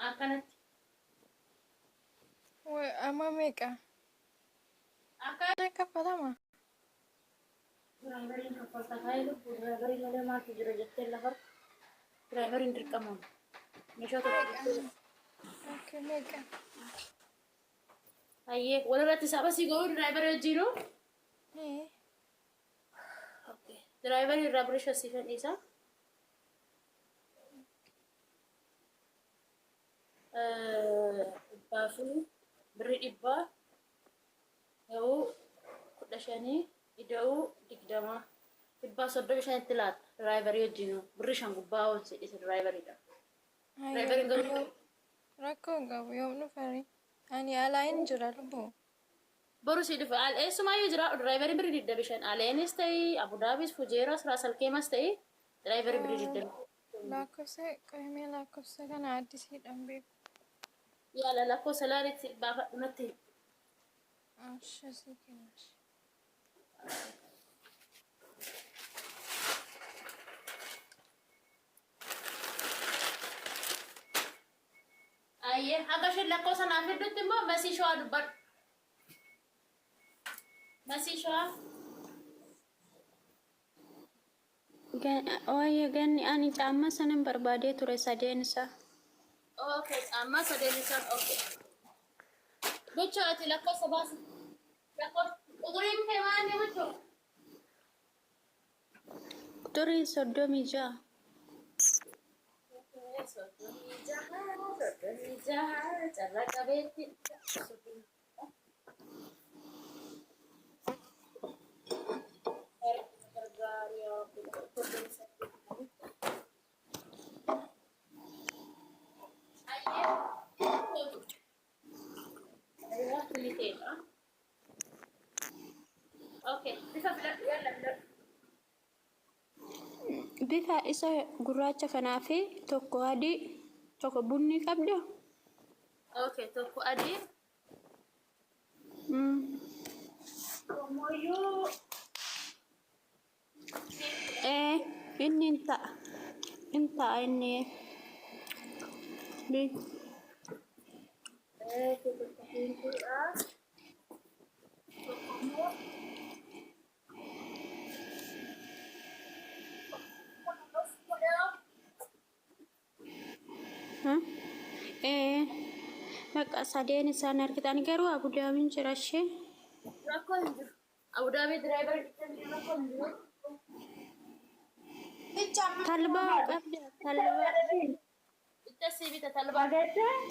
Akkanatti. Amma meeqa? Akka Kaffalama? Driveriin kaffalta kaayee lubbuu driverii malee maaltu jira jettee lafarra. Driveriin dirqamaan. Meeshaa tokko. Okay, meeqa? Hayyee, walirratti saba si godhuu driverii wajjinuu. Ee. Okay. Driverii irraa birisha siifan dhiisa. Dhibbaa fi birrii 100 ida'uu 15 ida'uu 20 135tti laatta driverii wajjinuu birrii 5 gubbaa ol si dhiisa driveriidha. Driveriin garuu Rakkoo hin qabu, yoom dhufari? Ani alaa hin jira lubbuu. Boru si dhufa. Al eessumaayyuu jira driveriin birrii 25 Aleenis ta'ii Abudaabis Fujeeras Raasalkeemas ta'ii driverii birrii 25. Lakkoofsa qohimee lakkoofsa kana addisiidhaan beeku. Yaala lakkoofsa laalitti baafadhu natti himi. Asha sii kenna. Ayyee, haga isheen lakkoofsa naaf fiddutti immoo Masii Shawaa dubbadhu. Masii Shawaa. Waayee ganni ani caammaa sanan barbaadee ture sadeen isaa. Okay, caammaa sadeen isaa okay. Buchoo ati lakkoofsa baasi. Lakkoofsa quturiin kee maali buchoo? Quxuriin 36. 36, 36, carraa qabeetti. Bifa isa gurraacha kanaa fi tokko adii tokko bunni qabda? Okay, tokko adii. Mooyyuu. Ee, inni hin ta'a. Hin ta'a inni. Bi. Tokko diimtuudha. Tokko immoo Ee, bakka sadeen isaan argitan garuu Abu Daabiin jira ishee. Rakkoo hin jiru. Abu Dhaabii driverii dhiqanii rakkoo hin jiru. Talbaa qabda talbaa. Itti sii bita talbaa.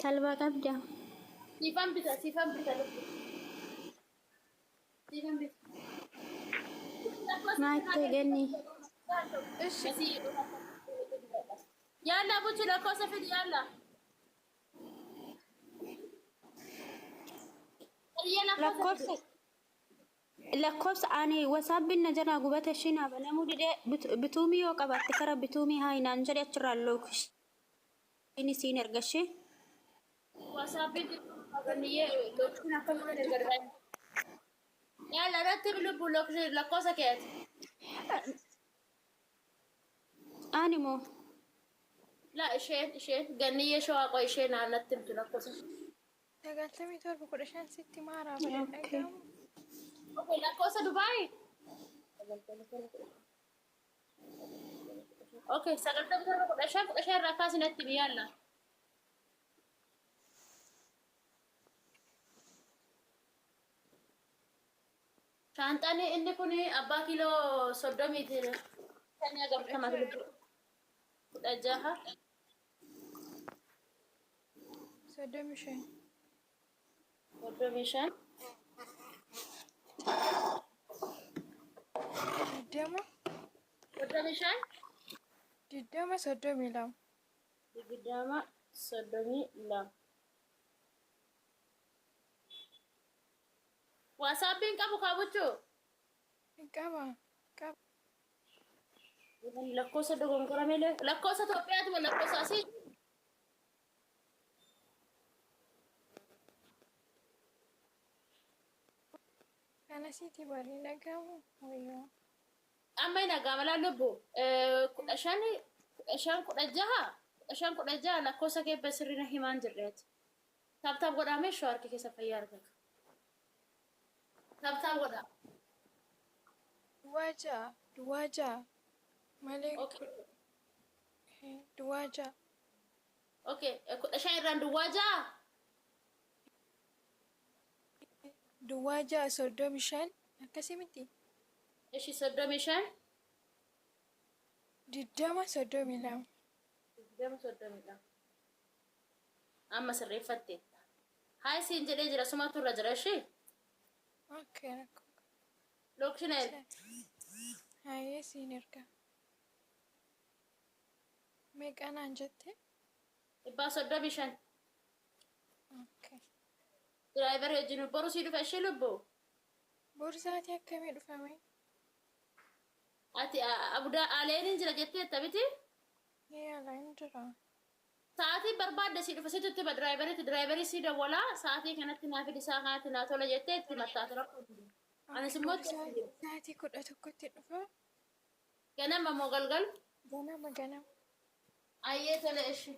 Talbaa qabda. Siifan bita, siifan bita lubbu. Siifan bita. Maattee ganni. Ishi. Yalla buchu lakkoofsa fidi yalla. Lakkoofsa lakkoofsa ani wasaabbiin na jalaa gubate ishii naa banamuu didee bituumii yoo qabaatte kara bituumii haa naan jedhe achirraa lookishinii siin erga ishee. Wasaabbiin ganniyyee lookishin akkamitti erga Yalla irratti lubbu lakkoofsa keeti. Ani moo. La isheen ganniyyee shawaa qoy ishee naannatti himtu lakkoofsa. 97 15 sitti maaraa bara dhagahamu. Okay, lakkoofsa Dubaay. Okay, 97 15 15 irraa kaasi natti himi yalla. Shaanxaan inni kun abbaa kiiloo 30ti. Shanii haga 40 lubbuu. 16. 35. 35. 20. 35. 20 32. 20 32. Waasaappiin qabu kaabuchuu? Qaba. Qaba. Lakkoofsa dogongora malee lakkoofsa Itoophiyaati moo lakkoofsa asii? Kana siiti bari dhagahamu wayyoo. Amma hin dhaga'ama laa lubbu 15 15 16 15 16 lakkoofsa kee sirriina himaan jirreeti. Tap tap godhaa meeshoo harki keessa fayyaa argatu. Tap tap godhaa. Duwwaa ja'a. Duwwaa ja'a. Malee Okay. Duwwaa ja'a. Okay. 15 irraan duwwaa ja'a. Duwwaa ja'a 35 akkasii miti. Ishi 35. 20 32. 20 32. Amma sirreeffatteetta. Hi siin jedhee jira, sumatu irra jira ishee. Okay, rakkoo. Location Hayyee, siin erga. Meeqa naan jette? 135. Okay. Driverii wajjin boru sii dhufa ishee lubbuu. Boru sa'aatii akkamii dhufame? Ati abudaa aleeniin jira jetteetta miti? Ee, alaan jira. Sa'aatii barbaadde sii dhufa, situ itti hima driveriitti, driverii sii dawwalaa, sa'aatii kanatti naa fidi, isaa kanatti naa tola jettee itti mattaate rakkoo. Anis immoo Sa'aatii 11tti dhufa. Ganama moo galgal? Ganama, ganama. Ayyee, tole ishi.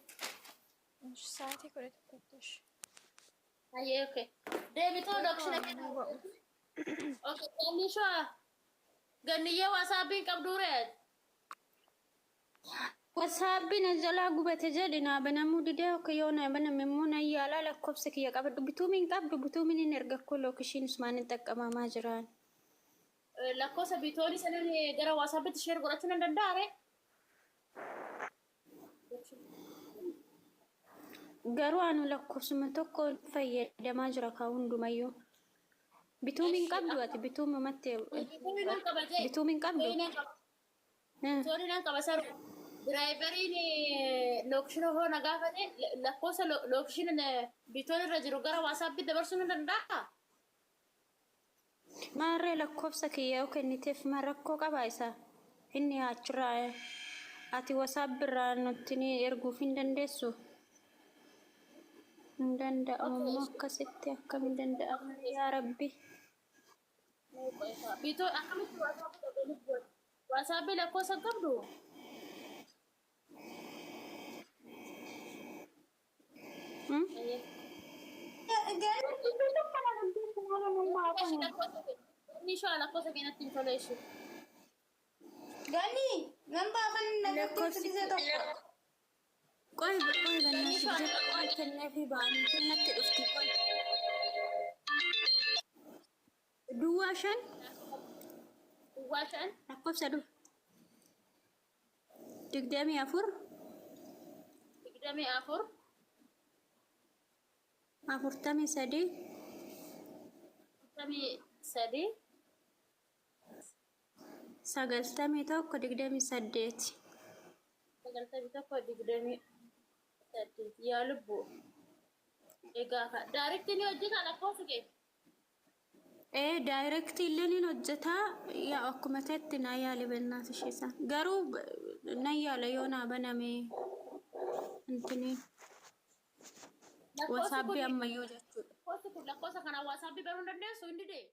Sa'aatii 11tti ishi. Ayyee, okay. Deebitoo location kenna. Okay, ganni shoo. Ganniyyee, WhatsAppiin qabduu reet. WhatsAppiin jalaa gubate jedhi, naa banamuu didee. Akka yoo naa baname immoo nan yaalaa. Lakkoofsa kiyya qabadhu. Bituumiin qabdu, bituumiin hin erga koo location usmaan hin xaqqamamaa jiraan. Lakkoofsa bitoonii sanan gara WhatsAppitti share godhachuu nan danda'a ree? Garuu anu lakkoofsuma tokko fayyadamaa jira kaa hundumayyuu. Bituumiin qabdu ati bituumumatti Bitoonii nan qaba jee. Bituumiin qabdu. Bitoonii nan qaba. Bitoonii nan qaba saru. Driveriin location hoo na gaafate, lakkoofsa location bitoon irra jiru gara WhatsAppitti dabarsuu nan danda'a? Maarree, lakkoofsa kiyya yoo kenniteef ma rakkoo qabaa isa? Inni achirraa ati WhatsApp irraa nutti ni erguuf hin dandeessu? Hin danda'amu immoo akkasitti, akkamiin danda'ama yaa Rabbi? Bitoo akkamitti WhatsAppii WhatsAppii lakkoofsa hin qabdu? Hmm? Inni shoo lakkoofsa keenyatti hin tole ishee. Gani, nan baafan nagarteessu gisee tokko. Qoy qoy, bannaa jedhu kenneefi ba'anii kennatti dhufti, qoy. 05. 05. Lakkoofsa dur 24. 24. 43. 43. 91 28. 91 28. Yaa lubbu. Egaa directii ni hojjeta lakkoofsi kee? Ee, directii illee ni hojjetaa. Yaa, akkuma ta'etti naa yaali bennaas ishee isaan. Garuu nan yaala yoo naa baname intini Lakkoofsi WhatsAppii kun ammayyuu jechuudha. Lakkoofsi kun, lakkoofsa kana WhatsAppii baruu hin dandeessu, hin didee?